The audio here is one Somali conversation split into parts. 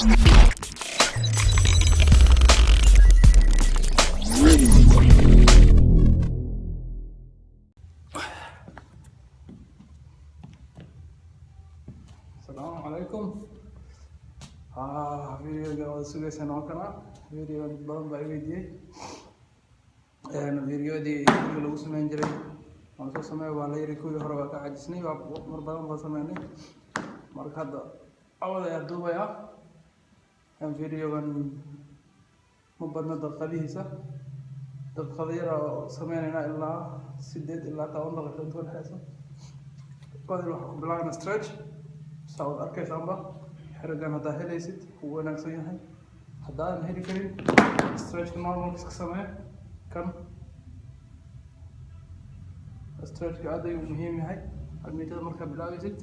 Asalaamu calaykum. Videoga wada sugaysaan oo kana video dad badan baa i weydiiyey. Videodii guriga lagu sameyn jiray waan soo sameey waa la yiri. Kuwii hore waa ka cajisnay, waa mar badan baan sameynay. Marka hadda cawad ayaa duubayaa. Videogan ma badna daqiiqadihiisa, daqiiqado yar oo sameynaynaa, ilaa 8 ilaa 10 daqiiqo inta udhexeysa. Badil waxaa ku bilaabana stretch. Saa wad arkaysaanba, xerigan haddaa helaysid wuu wanaagsan yahay. Haddaadan heli karin, stretchka normalka iska samee. Kan stretchka aad ayuu muhiim yahay almiitada markaa bilaabaysid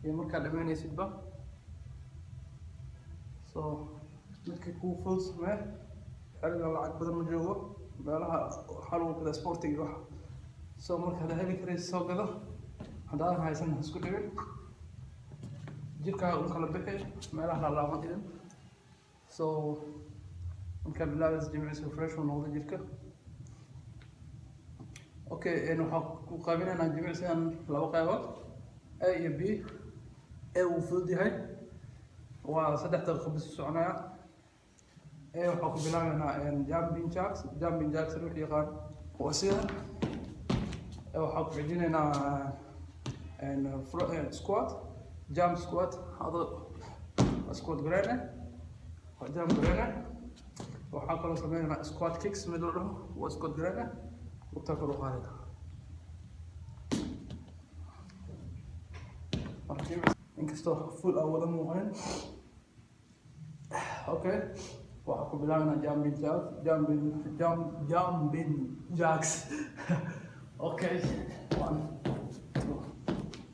iyo markaa dhameynaysidba. So midkii kuu fudud samee. Xerigan lacag badan ma joogo, meelaha waxaa lagu gadaa sportiga waxa. So marka haddaa heli karaysid, soo gado. Haddaadan haysan, ha isku dhibin jirkaaga, un kala bixi meelaha laalaaban idin. So markaa bilaabaysa jimicsiga, fresh uu noqdo jirka. Okay, waxaa ku qaybinaynaa jimicsigan laba qaybood, A iyo B. A wuu fudud yahay, waa 3 daqiiqo bis u soconaya. A waxaa ku bilaabaynaa jumping jacks. Jumping jacks ruux yaqaan waa sida. A waxaa ku xijinaynaa squat, jump squat. Adoo squat gareyne, waa jump gareyne. Waxaa kaloo sameynaynaa squat kicks mid la dhaho, waa squat gareyne, lugtaa kor u qaadayna. Marka inkastoo full aan wada muuqanin. Okay, waxaa ku bilaabanaa jumping jack, jumping jump, jumping jacks. Okay, one, two,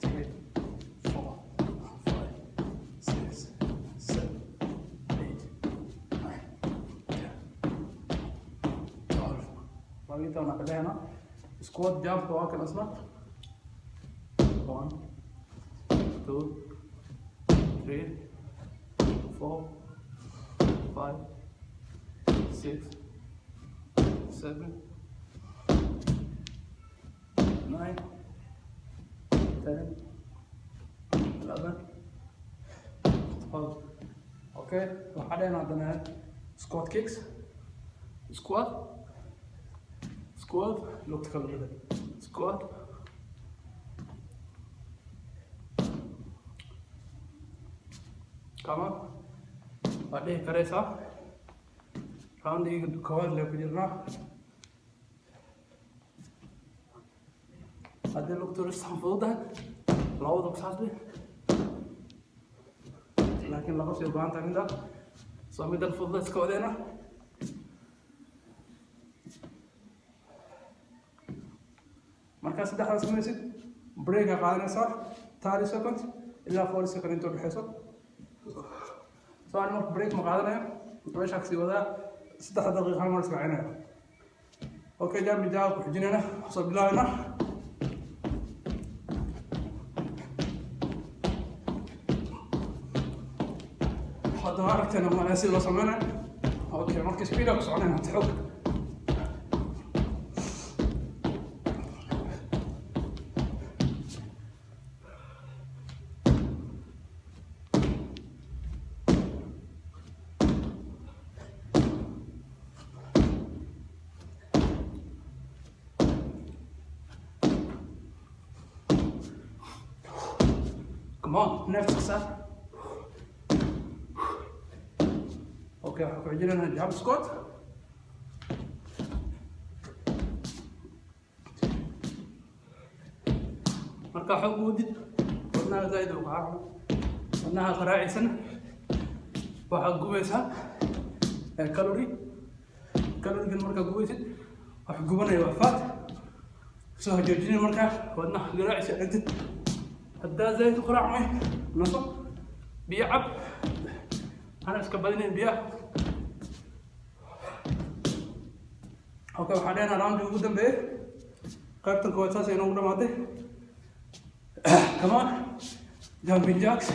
three, four, five, six, seven, eight, nine, 10, 12, 12 ka dhehna. Squat jump waa kan isna. One, two, three, four, five, six, seven, nine, 10, 11, 12. Okay, waxaa dhehna haddana squat kicks. Squat, squat, lugta kala bedel, squat. Come on, waa dhihi karaysaa. Roundiga koowaad lee ku jirnaa. Haddii lugtu ristan fududahay, labada saas dheh, laakiin laba sii u baahan tahay midda. Soo middan fududa iska wadeena. Markaa saddexdaa samaysid, break aa qaadanaysaa, 30 seconds ilaa 40 second inta udhexeyso. So ani marka break ma qaadanayo, meeshaa kasii wadaa. 3 daqiiqa hal mar israacinaya. Okay, jumping jack ku xijinayna, soo bilaabayna. Hadda waa aragteena malaya si loo sameynayo. Okay, marka speed aa ku soconayna hata, xoog. Come on, neefta saar. Okay, waxaan ku xijinaynaa jump squat. Markaa xoog wadid, wadnaha zaaid uu qaraaco. Wadnaha qaraaciisana waxaad gubaysaa calorie. Caloriegan markaa gubaysid, wax gubanaya waa fat. Soo hajoojinin markaa wadnaha garaaciisa aragtid. Haddaa zaaid u qaraacmay, naso, biyo cab. Hana iska badinin biyaha. Okay, waxaan dhehnaa roundii ugu dambeeyay. Qaybtan koowaad saas ay noogu dhamaatay. Come on, jumping jacks.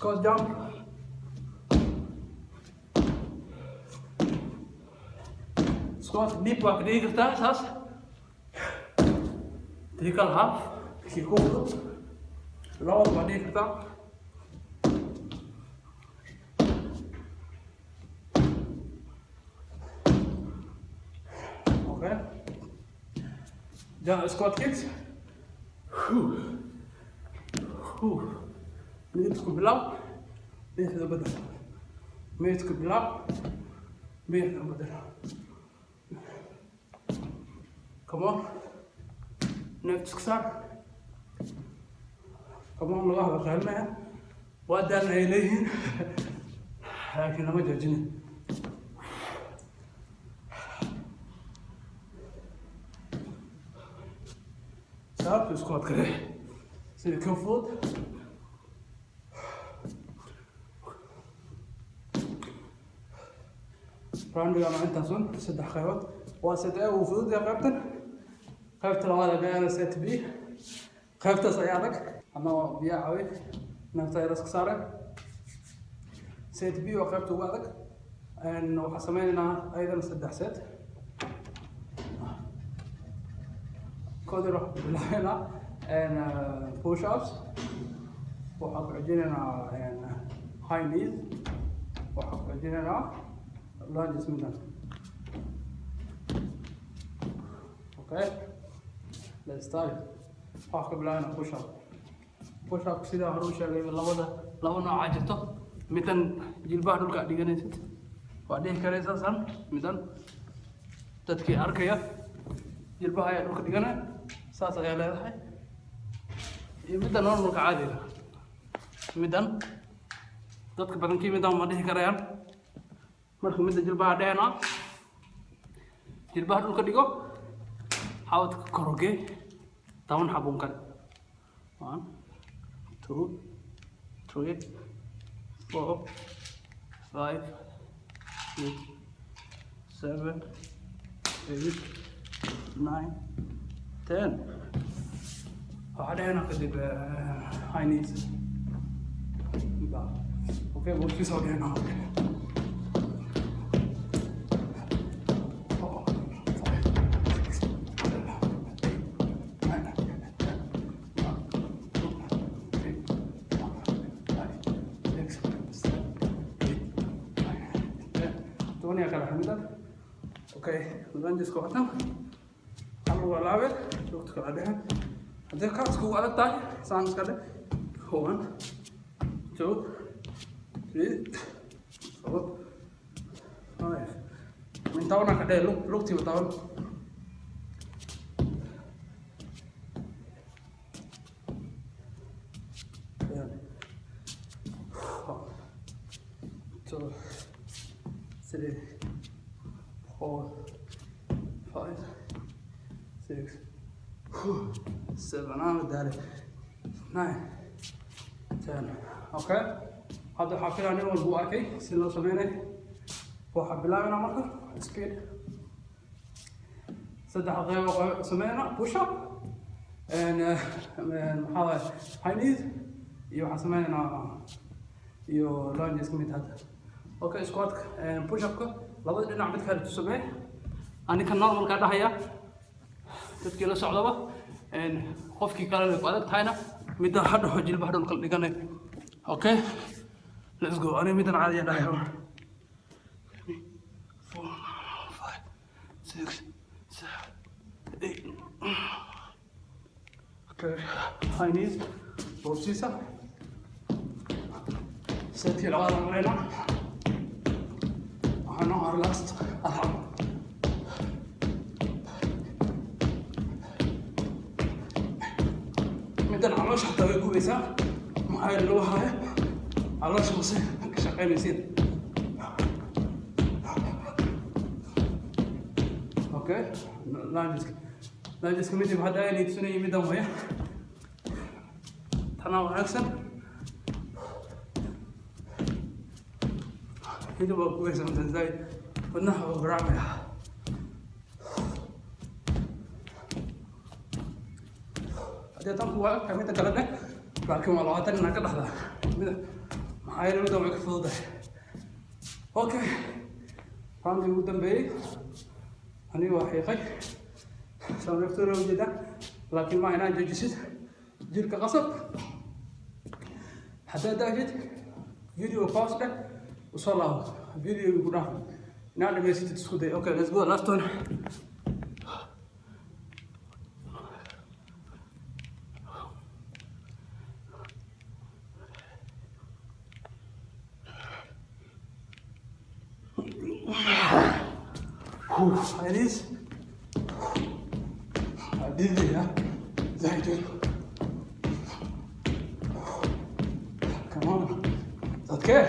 Squat jump. Squat deep waa ka dhigi kartaa saas, tii kal half kii ku fudud, labada waa dhigi kartaa. Okay, squat kicks. Whew. Whew. Midigta ku bilaab, bidixda bedel. Midigta ku bilaab, bidixda bedel. Come on, neefta iska saar. Come on, lugaha waa qaalinaya, waa daalna ay leeyihiin, laakiin lama joojinin. Sababta squat kale sida ka fudud. Roundiga ama intaas un saddex qaybood waa set A, wuu fudud yahay qaybtan. Qaybta labaad ayaa set B, qaybtaas ayaa adag ama biyaa cawi, nafta yar iska saare. Set B waa qaybta ugu adag. Waxaan sameynaynaa ayadana saddex set. Koodii waxaan ku bilaabeynaa push ups, waxaan ku xijinaynaa high knees, waxaan ku xijinaynaa lunges midan. Okay, let's start. Waxaan ka bilaabeynaa push up. Push up sidaa hore u sheegay, labada laba noocaa jirto. Midan jilbaha dhulka aad dhiganaysid waa dhihi karaysaa san. Midan dadkii arkaya jilbaha ayaa dhulka dhiganaya, saas ayaa leedahay, iyo midda normalka caadiga. Middan dadka badankii middan ma dhihi karayaan. Marka midda jilbaha dhehna, jilbaha dhulka dhigo, xabadka korogee, 10 xabun kale. One, two, three, four, five, six, seven, eight, nine, 10. Waxaa dhehna kadib high knees. Okay, boodkiisa dhehna. Four, five, six, seven, eight, nine, 10. One, two, three, four, five, six, seven, eight, nine, 10. 10 ayaa kala xamidan. Okay, lungeska watan hal lugu laabe, lugta kala dhexe. Haddii kaas kugu adag tahay, saan iska dhe. One, two, three, four, five. Min 10 ka dhehe, lugtiiba 10. 10. One, two, three, four, five, six, seven, aan daalay, 9, 10. Okay, hadda waxaa filaa nin walba uu arkay si loo sameynay. Waxaa bilaabanaa marka speed, saddex qeyb oo sameynaa: push up and maxaa waaye, high knees, iyo waxaan sameynaynaa iyo lunges mid hadda. Okay, squat, push upka labada dhinac mid kale tu samee. Aninka normalka dhahaya dadkii la socdaba, qofkii kalena ku adag tahayna midda ha dhaho jilbaha dhulka dhiganay. Okay, let's go. Aniga middan caadiya dhahaya. Four, five, six, seven, eight. Okay, high knees boobsiisa. Setkii labaad aan maraynaa, waxaa noo hor last alxam. Middan caloosha xataa way gubaysaa, maxaa yeele lagu haayo caloosha hoose ka shaqaynaysiin. Okay, lungeska. Lungeska midib hadda ay tusinayay middan waya, tanaa wanaagsan. Hilib waa gubaysa middan zaid, wadnaha waa garaacmaya. Haddii tanku waa agtahay, midda kale dheh, laakiin waa 20 inaa ka dhexdaa mida. Maxaa yeelay middan way ka fududahay. Okay, roundii ugu dambeeyey aniga waa xiiqay, soo neeftuura ujeedaa, laakiin ma inaan joojisid jirka qasab. Haddaad daashid, video pause dheh, usoo laabo video ku dhaaf, inaad dhamaysatid isku day. Okay, let's go, last one. Whew, it is. I did it, yeah. Zaid. Come on. Okay.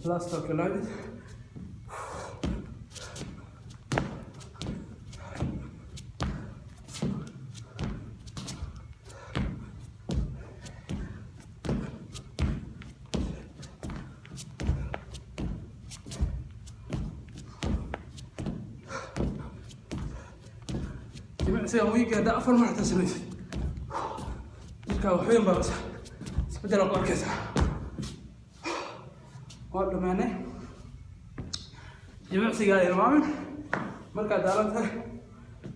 Last calculated. Jimicsiga wiiga haddaa 4 mar xataa samaysid, jirkaa wax weyn baa isbeddel ku arkaysaa. Waa dhammaanay. Jimicsigaa hilmaamin. Markaad daalan tahay,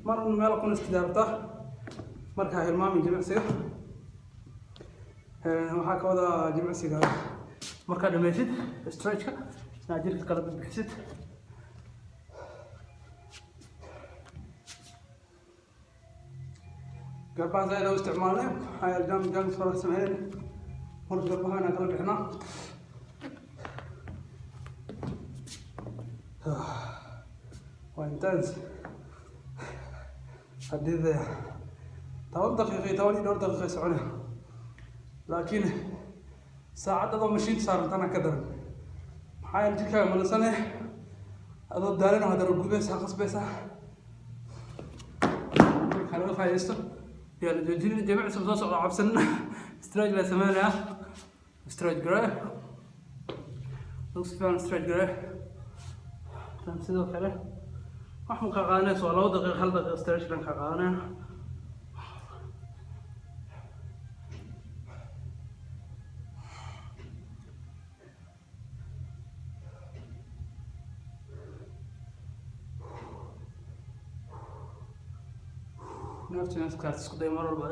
mar un meel kun istidaartaa, markaa hilmaamin jimicsiga. Waxaa ka wadaa jimicsiga markaad dhammaysid stretchka inaad jirka kala bixisid. Garbaha zaaid u isticmaalnay, maxaa yeelay jump jump fara sameynay. Marka garbaha inaan kala bixinaa waa intense. Haddii 10 daqiiqo iyo 10 iyo dhowr daqiiqo soconaya, laakiin saacad adoo mashiinta saarantana ka daran, maxaa yeelay jirkaaga malasane adoo daalin oo haddana gubaysaa, qasbaysaa. Marka laga faa'iidaysto, yaa la joojinin. Jimicsi soo socda, cabsanina. Stretch la sameynayaa, stretch garee, si fiican stretch garee. Tan sidoo kale wax ma ka qaadanayso, waa 2 daqiiqo, 1 daqiiqo stretch lan ka qaadanaya. Neefta inaad isku day mar walba.